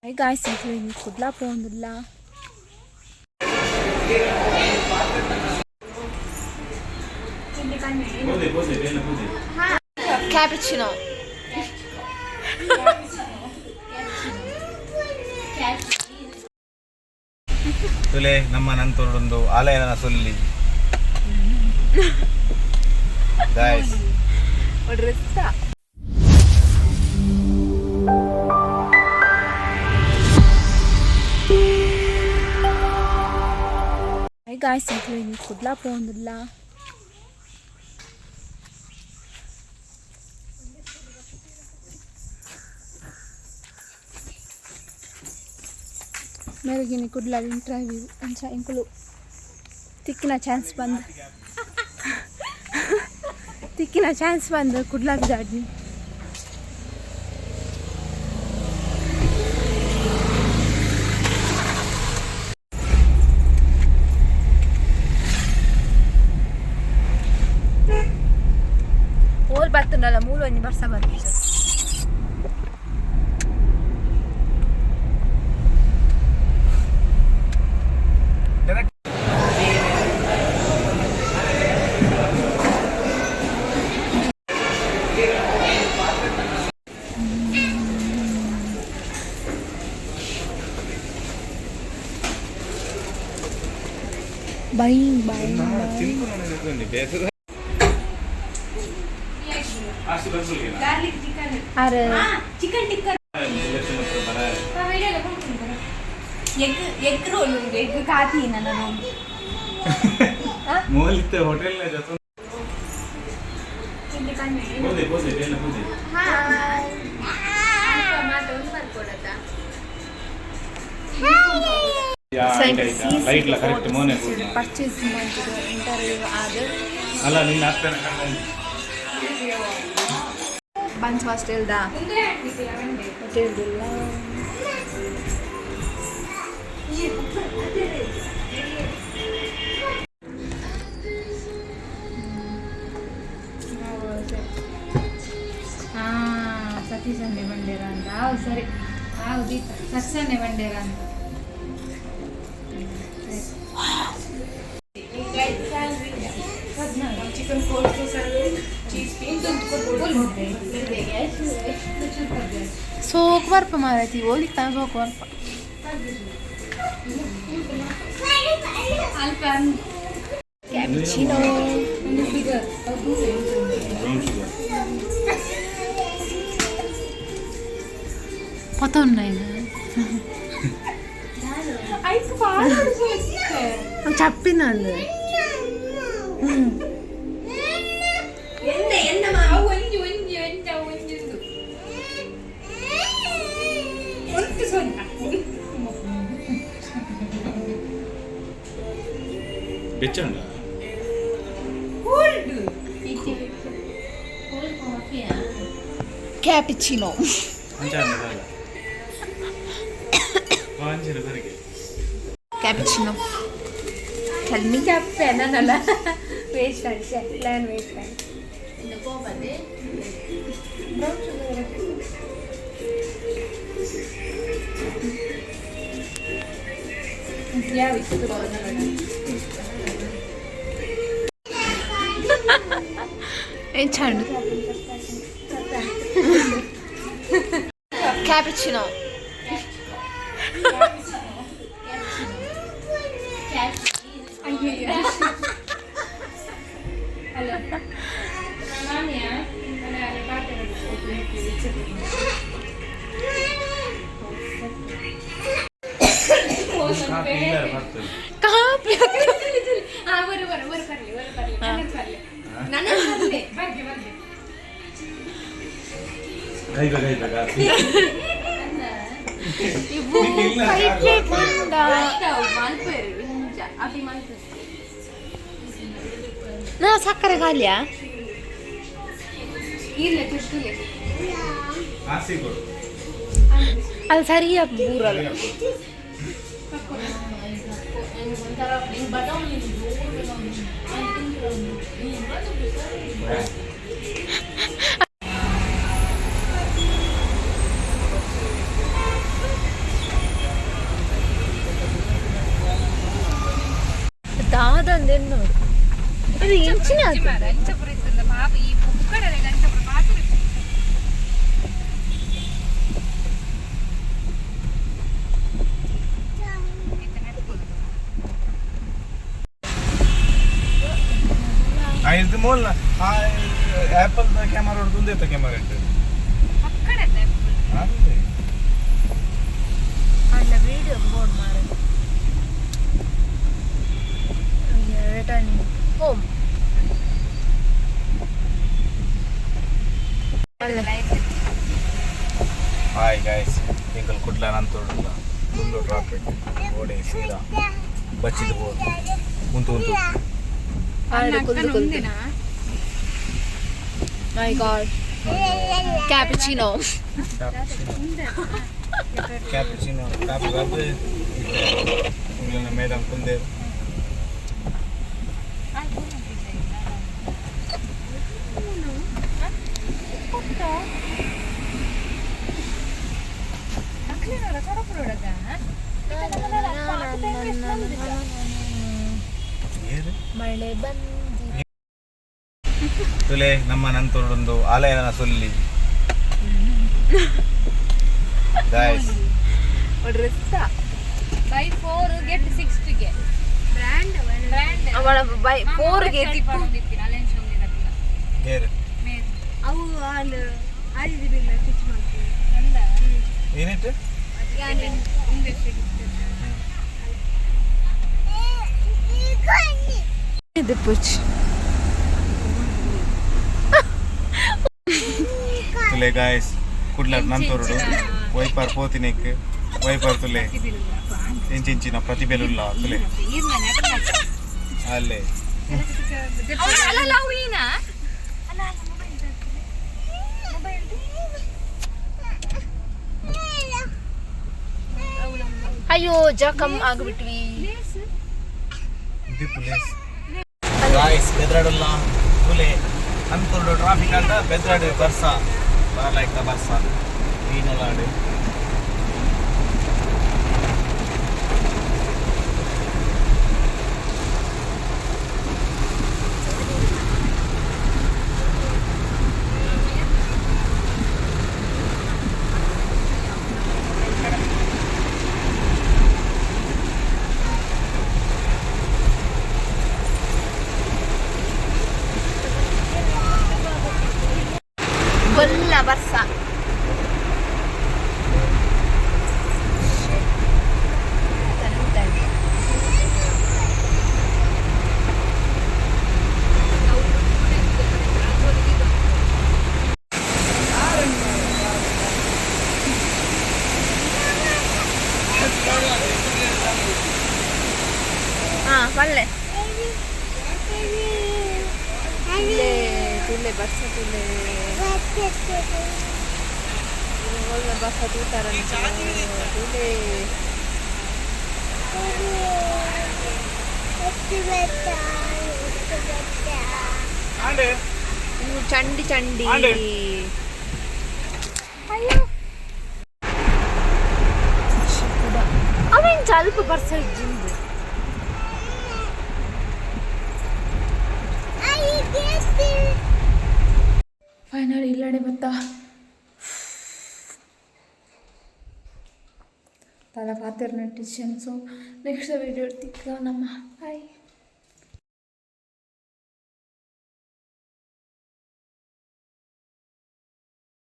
High guys, Kudla ಪೋಂದುಲ್ಲ. Cappuccino. ತುಲೆ ನಮ್ಮ ನಂತರದೊಂದು ಆಲಯನ ಸೊಲ್ಲಿ ಗಾಯ್ಸ್. ಹೈ ಗಾಯ್ಸ್, ಕುಡ್ಲ ಪೋಂದುಲ್ಲ. ಮೆರುಗಿನಿ ಕುಡ್ಲ ಇಂಟರ್ವ್ಯೂ ಅಂಚ ಇಂಕುಲು ತಿಕ್ಕಿನ ಚಾನ್ಸ್ ಬಂದು, ತಿಕ್ಕಿನ ಚಾನ್ಸ್ ಬಂದು ಕುಡ್ಲ ಬಿದಾಡ್ನಿ. ಓಲ್ ಬತ್ತುಂಡಲ್ಲ ಮೂಲು ಒಂಜಿ ಬರ್ಸ ಬರ್ಪುಜಿ. Bye bye. ಅರೆ. Chicken tikka. Egg egg roll ಉಂಟು, ಎಗ್ ಕಾತಿ ನನ್ನ. ಮೋಲಿತ್ತ ಹೋಟೆಲ್ ಜೊತೆ. ಲೈಟ್ಲ ಕರೆಕ್ಟ್ ಮೋನೆ. ಪರ್ಚೇಸ್ ಮಾಡ್ತಿದ್ರು ಇಂಟರ್ವ್ಯೂ ಆದ. ಅಲ್ಲ, ನಿನ್ನ ಅಪ್ಪನ ಕಣ್ಣಲ್ಲಿ. ಬನ್ಸ್ ಹಾಸ್ಟೆಲ್ದ ಹೋಟೆಲ್ದಿಲ್ಲ. ಹಾಂ, ಸತೀಶನ್ನೇ ಬಂಡೇರ ಅಂತ. ಹೌದು, ಸರಿ. ಹೌದು, ಸತ್ಸನ್ನೇ ಬಂಡೇರ ಅಂತ. ಚಿಕನ್ ಸೋಕ್ ಬರ್ಪ ಮಾರೈತಿ ಓಲಿಕ್ ತಾನು ಸೋಕ್ ಬರ್ಪ. ಅಲ್ಪ. ಕ್ಯಾಪಿಚಿನೋ. Brown sugar. ಪತೊನ್ನ. ಚಪ್ಪಿನಂದು. ಎಂತ ಎಂತ? ಅವು ಒಂಜಿ ಒಂಜಿ ಒಂಜಿ, ಅವು ಒಂಜಿ ಒಂದು ಒಂದು ಸೊನ್ನ. ಬೆಚ್ಚಂಡ. ಕೋಲ್ಡ್. ಕ್ಯಾಪಿಚಿನೋ. ಅಂಚ ಅಂಚಿನ ಸರಿಗೆ. ಕ್ಯಾಪಿಚಿನೋ ಟೆಲ್ ಮೀ. ಚಪ್ಪೆ ನನ್ನಲ್ಲ ವೇಸ್ಟ್ ಆಗಿ, ಪ್ಲಾನ್ ವೇಸ್ಟ್ ಆಗಿ. Brown sugar. ಯಾವ ಇಷ್ಟು? ಎಂಚಂಡು ಕ್ಯಾಪಿಚಿನೋ. ಅಲ್ಲ ಮಾಮಿಯ ಪಾಠ. ಕಾಫಿ ಇಲ್ಲಾರ ಬರ್ತದೆ. ಕಾಪಿ. ಹಾ, ಬರು ಬರು ಬರು, ಬರ್ಲಿ ಬರು, ಬರ್ಲಿ ನನ್ನ ಬರ್ಲಿ, ನನ್ನ ಬರ್ಲಿ, ಬರ್ಗೆ ಬರ್ಗೆ. ಗೈಬ ಗೈಬ ಕಾಫಿ. ಇವು ಕೈಗೆ ಬಂದ. ಮಲ್ಪೇರು ಇಂಚ ಅಪಿ ಮಲ್ಪೇರು. ನಾ ಸಕ್ಕರೆ ಖಾಲಿಯಾ? ಇಲ್ಲ, ಚುಷ್ಟುಲೆ. ಆಸಿ ಕೊಡು. ಅದು ಸರಿಯಾ ಬೂರಲ್ಲ. ಒಂದು ಎನ್ನೋಡು ಇದು ಇಂಚಿನ ಅಂಚಪುರ ಇತ್ತಲ್ಲ ಪಾಪ ಈ ಪುಕ್ಕಡಲೆ ಅಂಚಪುರ ಪಾತ್ರ. ಇದು ಮೋಲ್ ಆ ಆಪಲ್ ಕ್ಯಾಮರಾ ಹೊಡೆದು ಕ್ಯಾಮರಾ ಇಟ್ಟು. ಪಕ್ಕಡ. ಅಂದೆ. ಅಲ್ಲ, ವಿಡಿಯೋ ಬೋರ್ಡ್ ಮಾರೆ. Returning home. Hi guys, ಎಂಕಲ್ ಕುಡ್ಲ ನಂತೋಡುಲ್ಲ ಫುಲ್ಲು ಟ್ರಾಫಿಕ್. ಓಡೆ ಸೀದಾ ಬಚ್ಚಿದ ಬೋದು ಉಂತು ಉಂತು. ಕುಲ್ದು ಕುಲ್ದು. ಮೈ ಗಾಡ್, ಕ್ಯಾಪಿಚಿನೋ. ಕ್ಯಾಪಿಚಿನೋ ಕಾಪಿ ಕಾಪಿ. ಇಂಗ್ಲೆಂಡ್ ಮೇಡಮ್ ಕುಂದೇರು. ಏರು. ಮಳೆ ಬಂದಿ. ತುಲೆ ನಮ್ಮ ನಂತರದೊಂದು ಆಲಯನ ಸೊಲ್ಲಿ guys. By 4 get 6 ಗೆ ಬ್ರ್ಯಾಂಡ್ ಬ್ರ್ಯಾಂಡ್. ಅವಳ ಬೈ ಫೋರ್ಗೆ ತಿಪ್ಪು. ಏರು. ಅವು ಅಲ್ಲಿ ಆದಿದಿಲ್ಲ ಸ್ಟಿಚ್ ಮಾಡ್ತೀವಿ. ಏನಿಟ್ಟು? ಇದು ಪುಚ್. ತುಲೆ ಗಾಯ್ಸ್, ಕುಡ್ಲ ನಂತೋರುಡು ವೈಪರ್ ಪೋತಿನೆಕ್ ವೈಪರ್. ತುಲೆ ಇಂಚಿಂಚಿನ ಪ್ರತಿಭೆಲುಲ್ಲ ತುಲೆ ಅಲ್ಲೇ. ಅಲ್ಲ, ಅಲ್ಲ. ಅಯ್ಯೋ, ಜಖಮ್ ಆಗ್ಬಿಟ್ವಿ. ದಿಪ್ಪುಲೇಸ್ ಗಾಯ್ಸ್, ಬೆದ್ರಾಡುಲ್ಲ ತುಲೆ. ನಂತೋರುಡು ಟ್ರಾಫಿಕ್ ಅಂತ ಬೆದ್ರಾಡು ಬರ್ಸ ಬಾರ್ಲಾಯ್ತ ಬರ್ಸ ಮೀನಲಾಡು. ಗೊಲ್ಲ ಬರ್ಸ. ಹಾ, ಒಳ್ಳೆ ತುಲೆ ತುಲೆ ಬರ್ಸ ತುಲೆ. ಒಳ್ಳೆ ಬರ್ಸ ತೂತಾರ ತುಲೆ. ಇವು ಚಂಡಿ ಚಂಡಿ. ಆಂಡೆ. ಅಯ್ಯೋ, ಅವೇನ್ ಸ್ವಲ್ಪ ಬರ್ಸ ಇಜ್ಜಿಂದು. ಫೈನಲ್ ಇಲ್ಲಡೆ ಬತ್ತ ತಲೆ ಪಾತಿರ್ನ ಟಿಷನ್. ಸೊ ನೆಕ್ಸ್ಟ್ ವಿಡಿಯೋ ತಿಕ್ಕ ನಮ್ಮ. ಬಾಯ್.